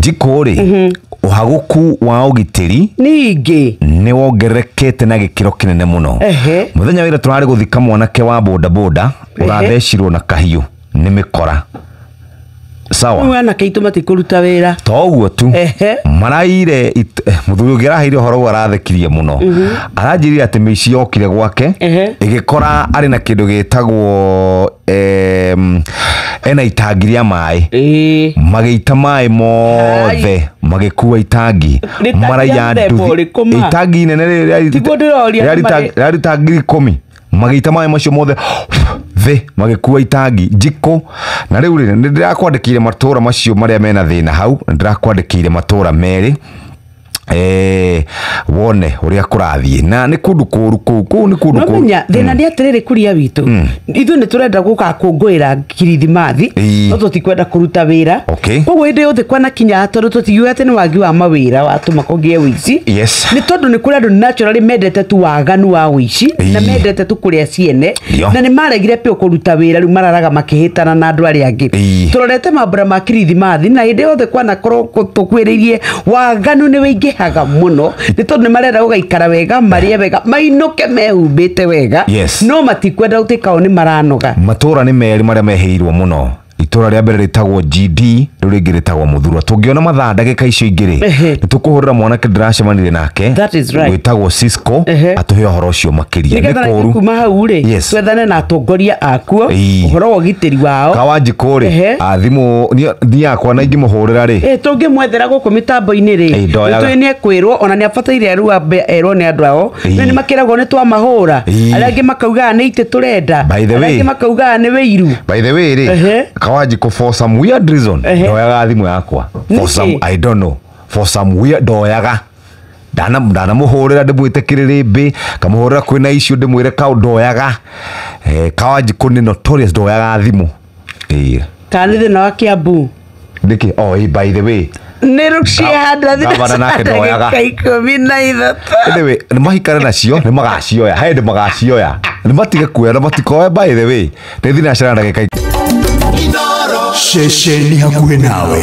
Njikũ rĩ, ũhagũku wa ũgitĩri ningĩ nĩ wongererekete na gĩkĩro kĩnene mũno. Mũthenya wa ira tũrarĩ gũthika mwanake wa bodaboda ũrathecirwo na kahiũ nĩ mĩkora. Sawa. Rĩu anake aitũ matikũruta wĩra. To ũguo tu, maraire mũthuri ũngĩ araheire ũhoro ũguo arathekirie mũno. Aranjĩrire atĩ mĩici yokire gwake ĩgĩkora arĩ na kĩndũ gĩtagwo ena itangi rĩa maĩ. Magĩita maĩ mothe magĩkua itangi. Rĩtangi rĩa Maraiya mũthemba nduthi. ũrĩkũ ma? Itangi inene Tiguo ndĩroria rĩarĩ nĩ rĩarĩ ta 10,000. Magĩita maĩ macio mothe thĩ magĩkua itangi njikũ. Na rĩu rĩ, nĩ ndĩrakwandĩkĩire matũra macio marĩa mena thĩna hau, nĩ ndĩrakwandĩkĩire matũra merĩ. Wone ũrĩa kũrathiĩ na nĩ kũndũ kũũru kũu, kũu nĩ kũndũ No kũũru. menya thĩna nĩ atĩrĩrĩ kuria witũ, ithuĩ nĩ tũrenda gũgakũngũĩra kirithimathi, no tũtikwenda kũruta wĩra. Koguo hĩndĩ yothe kwanakinya tondũ tũtingiuga atĩ nĩ wagi wa mawĩra watũma kũgĩe ũici. Nĩ tondũ nĩ kũrĩ andũ naturally mendete tu waganu wa ũici na mendete tu kũrĩa ciene, na nĩ maregire biũ kũruta wĩra, rĩu mararaga makĩhĩtana na andũ arĩa angĩ. Tũrorete mambũra ma kirithimathi na hĩndĩ yothe kwanakorwo tũkuhĩrĩirie waganu nĩ wĩingĩhaga mũno, nĩ tondũ nĩ marenda gũgaikara wega, marĩe wega, mainũke mehumbĩte wega, no matikwenda gũtuĩka o nĩ maranoga. Matũra nĩ merĩ marĩa mehĩirwo mũno. Itũra rĩa mbere rĩtagwo GD, rĩu rĩngĩ rĩtagwo Mũthurwa. Tũngĩona mathaa ndagĩka icio ingĩ rĩ, nĩ tũkũhũrĩra mwanake ndĩracemanirie nake, That is right. wĩtagwo Cisco, atũhe ũhoro ũcio makĩria. Nĩ Nĩgetha kũũru. kuma hau rĩ, twethane na atongoria akuo ũhoro wa ũgitĩri wao. Kawanjikũ rĩ, thimũ niĩ yakwa na ingĩmũhũrĩra rĩ. Tũngĩmwethera gũkũ mĩtambo-inĩ rĩ, Ndoyaga. nĩtũĩ nĩ ekwĩrwo, ona nĩ abataire rĩu ambe erwo nĩ andũ ao. Rĩu nĩ makĩragwo nĩ twamahũra. Arĩa angĩ makaugaga nĩ itĩ tũrenda. By the Arĩa way. angĩ makaugaga nĩ wĩiru. By the way rĩ, Kawanjikũ for some weird reason, ndoyaga thimũ yakwa. For Nĩkĩ? some, I don't know. For some weird, ndoyaga. Ndanamuhũrĩra ndĩmwĩte kĩrĩrĩmbĩ, kamũhũrĩra kwĩna issue ndĩmwĩre kau ndoyaga. Kawanjikũ nĩ notorious ndoyaga thimũ. Kana nĩ thĩna wa Kiambu? Nĩkĩ? Oh, by the way. Nĩ rũcianda Gavana nake ndoyaga. ndagĩka 13. Anyway, nĩ mahikare nacio, nĩ magacioya. He hĩndĩ magacioya. Nĩ matige kuoya na matikoe, by the way. Nĩ thinacara ndagĩka Ceceni hakuhĩ nawe.